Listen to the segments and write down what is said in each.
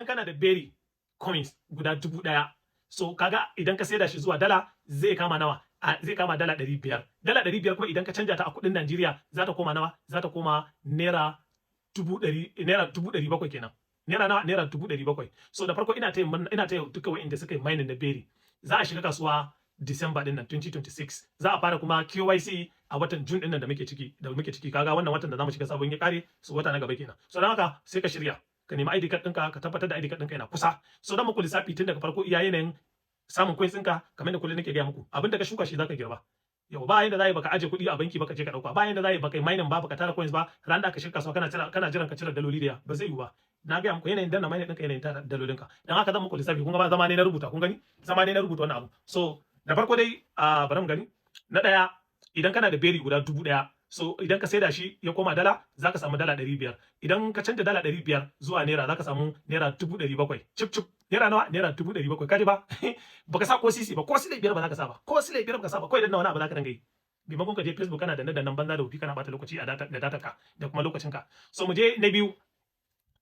kana da Berry coins guda 1000, so kaga idan ka saida shi zuwa dala zai kama nawa? Zai kama dala 500. Dala 500 kuma idan ka canja ta a kuɗin Najeriya za ta koma nawa? Za ta koma naira 100,000, naira 700,000 kenan. Naira nawa? Naira 700,000. So da farko ina taya duka wa'inda suka yi mining na Berry. Za a shiga kasuwa December din nan 2026, za a fara kuma KYC a watan June din nan da muke ciki. Kaga wannan watan da zamu shiga sabon ya kare, so wata na gaba kenan. So don haka sai ka shirya, ka nemi ID card ɗinka, ka tabbatar da ID card ɗinka yana kusa. So dan muku lissafi tun daga farko iya yanayin samun coins ɗinka. Kamar da kullum nake gaya muku, abin da ka shuka shi zaka girba. Yau ba yanda za yi baka aje kuɗi a banki baka je ka ɗauka, ba yanda za yi baka yi mining ba, baka tara coins ba, ran da aka shiga kasuwa kana jiran ka cire daloli da ya ba zai yiwu ba. Na gaya muku, yanayin danna mining ɗinka, yanayin tara dalolinka. Dan haka zan muku lissafi. Kun ga ba zama ne na rubuta, kun gani, zama ne na rubuta wannan abu. So da farko dai, a bari mu gani. Na ɗaya, idan kana da Berry guda 1000, so idan ka saida shi ya koma dala, zaka samu dala 500. Idan ka canja dala 500 zuwa naira, zaka samu naira 700,000 cip cip. Naira nawa? Naira 700,000. Kaji ba baka sa ko sisi ba, ko sile biyar ba zaka sa ba, ko sile biyar baka sa ba. Ko idan na wani abu zaka dinga yi maimakon ka je Facebook kana danne dannan banza da wofi, kana bata lokaci a data da data ka da kuma lokacin ka. So mu je na biyu.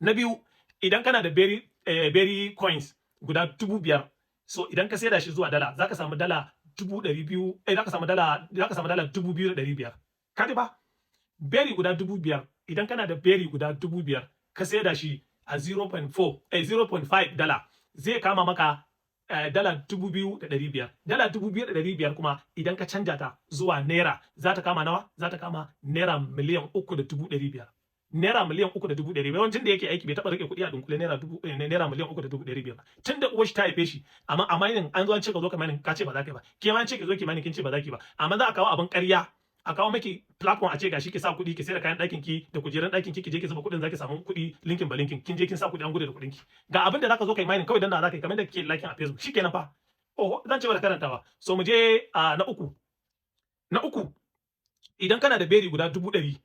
Na biyu, idan kana da Berry coins guda 5000, so idan ka saida shi zuwa dala zaka samu dala 200,000, zaka samu dala 2,500. Kaji ba Berry guda 5000, idan kana da Berry guda 5000 ka saida shi a 0.4, 0.5 dala, zai kama maka dala 2,500. Dala 2,500 kuma idan ka canja ta zuwa naira za ta kama nawa? Za ta kama naira 3,500,000. Naira 3,500,000. Yawancin da yake aiki bai taɓa rike kuɗi a dunkule naira 3,500,000 tun da uwar shi ta haife shi. Amma a mining an zo an ce ka zo ka mining, ka ce ba za ka yi ba. Ke ma an ce ki zo ki mining, kin ce ba za ki ba. Amma za a kawo abin ƙarya, a kawo miki platform, a ce gashi ki sa kuɗi, ki sayar da kayan ɗakin ki da kujerun ɗakin ki, ki je ki zuba kuɗin, zaki samu kuɗi linkin ba linkin. Kin je kin sa kuɗi, an gudu da kuɗin ki. Ga abin da zaka zo kai mining kawai, dan da zaka yi kamar da kike liking a Facebook, shikenan fa. Oh, zan ce da karantawa. So mu je a na uku. Na uku, idan kana da Berry guda 100,000,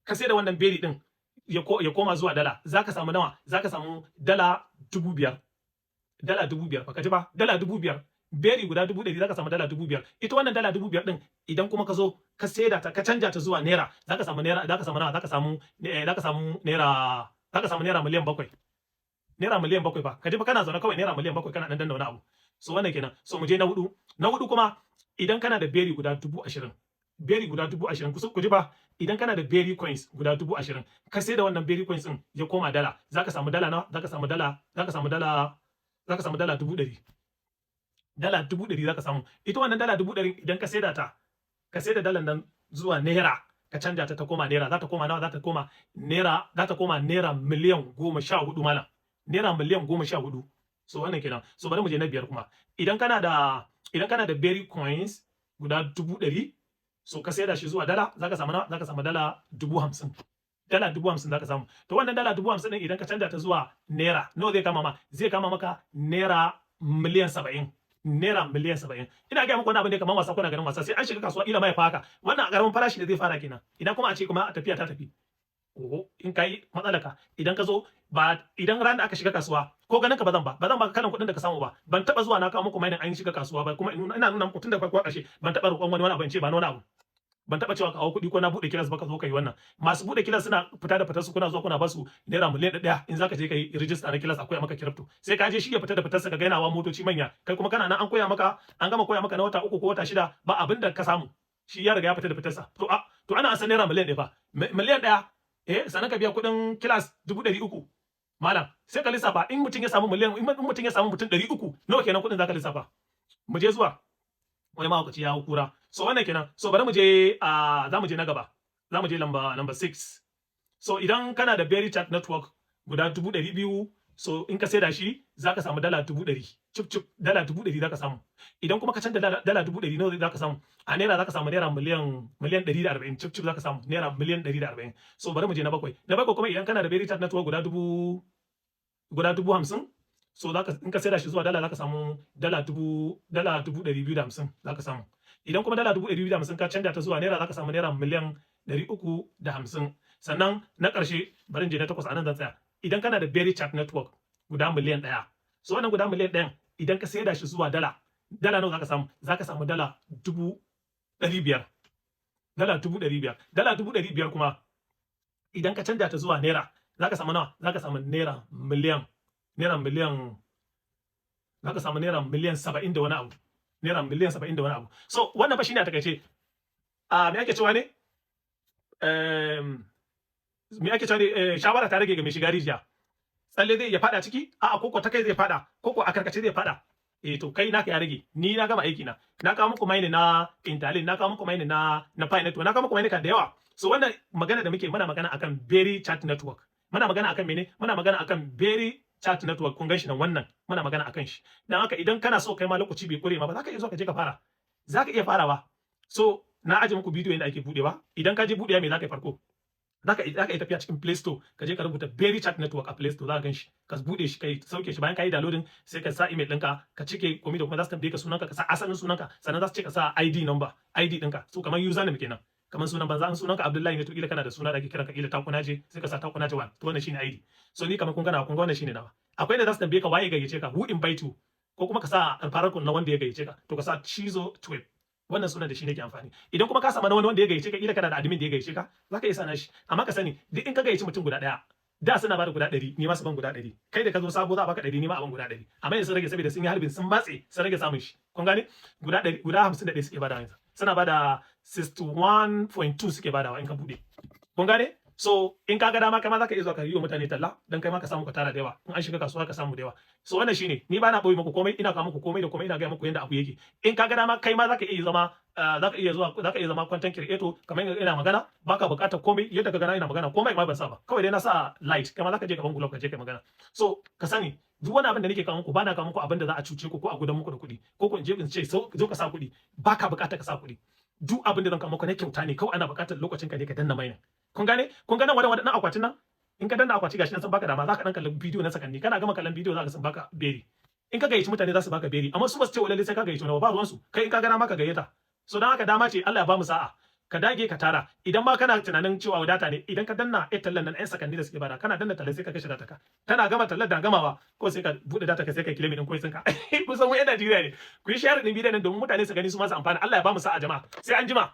ka sai da wannan Berry din ya koma zuwa dala, zaka samu nawa? Zaka samu dala 5,000. Dala 5,000 fa, ka ji ba, dala 5,000. Berry guda 100,000 zaka samu dala 5,000. Ita wannan dala 5,000 din, idan kuma ka zo ka saida ta, ka canja ta zuwa naira, zaka samu naira, zaka samu nawa? Zaka samu naira miliyan 7. Naira miliyan 7 fa, ka ji fa. Kana zaune kawai, naira miliyan 7, kana dan danna wani abu. So wannan kenan. So mu je na hudu. Na hudu kuma, idan kana da Berry guda 20,000, Berry guda 20,000, ku ji fa, idan kana da Berry coins guda 20,000, ka sai da wannan Berry coins din ya koma dala, zaka samu dala nawa? Zaka samu dala 100,000. Dala 100,000 zaka samu. Ita wannan dala 100,000, idan ka saida ta, ka saida dalan nan zuwa naira, ka canja ta ta koma naira, za ta koma nawa? Za ta koma naira miliyan 14, malam, naira miliyan 14. So wannan kenan. So bari mu je na biyar kuma. Idan kana da Berry coins guda 100,000, so ka saida shi zuwa dala, zaka samu nawa? Zaka samu dala 50,000. Dala 50,000 zaka samu. To wannan dala 50,000 din, idan ka canja ta zuwa naira, nawa zai kama ma? Zai kama maka naira miliyan 70. Naira miliyan 70. Ina gaya muku wani abin da kamar wasa, kuna ganin wasa. Sai an shiga kasuwa ila mai faka wannan a karamin farashi da zai fara kenan. Idan kuma a ce kuma tafiya ta tafi, oho, in kai matsalaka, idan ka zo ba, idan ran da aka shiga kasuwa, ko ganin ka ba zan ba kalan kuɗin da ka samu ba. Ban taba zuwa na kawo muku mining an shiga kasuwa ba. Kuma ina nuna muku tun da farko ƙarshe, ban taba roƙon wani wani abu in ce ba wani abu. Ban taba cewa kawo kuɗi ko na buɗe class ba, ka zo ka yi wannan. Masu buɗe class suna fita da fitar su, kuna zuwa kuna basu naira miliyan 1 in zaka je ka yi rijista na class, akwai maka crypto. Sai ka je shi ya fita da fitarsa, ka ga yana motoci manya, kai kuma kana nan an koya maka, an gama koya maka na wata 3 ko wata 6, ba abin da ka samu. Shi ya riga ya fita da fitarsa. To ana san naira miliyan 1 fa, miliyan 1, sannan ka biya kuɗin class 300,000. Malam, sai ka lissafa, in mutum ya samu mutum 300, nawa kenan kuɗin zaka lissafa? Mu je zuwa wani mahaukaci ya hau kura. So wannan kenan. So bari mu je a za mu je na gaba, za mu je lamba number 6. So idan kana da Berry Chat Network guda 200,000, so in ka saida shi zaka samu dala 100,000 cip cip. Dala 100,000 zaka samu. Idan kuma ka canza dala 100,000, nawa zaka samu a naira? Zaka samu naira miliyan 140 cip cip. Zaka samu naira miliyan 140. So bari mu je na bakwai. Na bakwai kuma, idan kana da Berry Chat Network guda 50,000, so zaka in ka saida shi zuwa dala, zaka samu dala 250,000 zaka samu. Idan kuma dala 250,000 ka canja ta zuwa naira, zaka samu naira miliyan 350. Sannan na ƙarshe, bari in je na takwas, a nan zan tsaya. Idan kana da Berry Chat Network guda miliyan 1, so wannan guda miliyan 1n, idan ka saida shi zuwa dala, dala nawa zaka samu? Zaka samu dala 500,000. Dala 500,000. Dala 500,000 kuma idan ka canja ta zuwa naira, zaka samu nawa? Zaka samu naira miliyan naira miliyan za ka samu naira miliyan 70 da wani abu, naira miliyan 70 da wani abu. So wannan fa shine a takaice. A me ake cewa ne, me ake cewa ne, shawara ta rage ga mai shiga rijiya. Tsalle zai iya fada ciki, a'a, koko ta kai zai fada, koko a karkace zai fada. Eh, to kai naka ya rage. Ni na gama aiki na. Na kawo muku mining na Interlink, na kawo muku mining na Pi Network, na kawo muku mining da yawa. So wannan magana da muke, muna magana akan Berry Chat Network. Muna magana akan mene? Muna magana akan Berry Chat Network. Kun ganshi nan, wannan muna magana akan shi. Dan haka idan kana so kai ma, lokaci bai kure ma ba, za ka iya zuwa ka je ka fara, za ka iya farawa. So na aje muku bidiyo yadda ake budewa. Idan ka je budewa, me za ka yi farko? Za ka iya tafiya cikin Play Store, ka je ka rubuta Berry Chat Network a Play Store, za ka gan shi, ka bude shi, kai sauke shi. Bayan ka yi downloading, sai ka sa email ɗinka, ka cike komai da kuma za su tambaye ka sunanka, ka sa asalin sunanka. Sannan za su ce ka sa ID number, ID ɗinka, so kamar username kenan, kamar sunan banza. An sunanka Abdullahi ne, to kila kana da suna da ake kiranka, kila Takunaje, sai ka sa Takunaje 1. To wannan shine ID. So ni kamar kun gana, kun ga wannan shine nawa. Akwai da za su tambaye ka waye gayyace ka, who invite you, ko kuma ka sa alfarar na wanda ya gayyace ka. To ka sa Chizo 12, wannan sunan da shi nake amfani. Idan kuma ka samu na wani wanda ya gayyace ka, kila kana da admin da ya gayyace ka, zaka iya sana shi. Amma ka sani, duk in ka gayyaci mutum guda daya, da suna bada guda 100, ni ma su ban guda 100. Kai da ka zo sabo, za a baka 100, ni ma a ban guda 100. Amma yanzu sun rage, saboda sun yi harbin, sun matse, sun rage samun shi. Kun gane? Guda 100, guda 51 suke bada yanzu. Suna bada 61.2 suke badawa in ka bude. Kun gane? So in ka ga dama, kai ma zaka iya zuwa ka yi wa mutane talla dan kai ma ka samu ka tara da yawa. In an shiga kasuwa, ka samu da yawa. So wannan shine. Ni ba na boye muku komai, ina kawo muku komai da komai, ina ga muku yanda abu yake. In ka ga dama, kai ma zaka iya zama, zaka iya zuwa, zaka iya zama content creator kamar ina magana. Baka buƙatar komai. Yadda ka ga ina magana, komai ma ban sa ba, kawai dai na sa light. Kai ma zaka je gaban gulob, ka je kai magana. So ka sani, duk wani abin da nake kawo muku, ba na kawo muku abin da za a cuce ku ko a gudan muku da kuɗi, ko ko in je in ce zo ka sa kuɗi. Baka buƙatar ka sa kuɗi. Duk abin da zan kawo muku na kyauta ne. Kawai ana buƙatar lokacin ka ne ka danna mining. Kun gane? Kun gane wannan wadannan akwatin nan? In ka danna akwati, gashi nan sun baka dama, zaka dan kalli bidiyo na sakanni. Kana gama kallon bidiyo, zaka sun baka berry. In ka gayyaci mutane, za su baka berry, amma su ba su ce lalle sai ka gayyaci wani ba ruwan su. Kai in ka gana ma ka gayyata. So dan haka dama ce, Allah ya ba mu sa'a. Ka dage ka tara. Idan ma kana tunanin cewa wadata ne, idan ka danna ɗan tallan nan, ɗan sakanni da suke bada, kana danna tallan sai ka kashe data ka. Tana gama tallar da gamawa ko sai ka bude data ka, sai ka claim din coins ka. Kusan mu 'yan Najeriya ne. Ku yi share din bidiyon nan domin mutane su gani, su ma su amfana. Allah ya ba mu sa'a, jama'a. Sai an jima.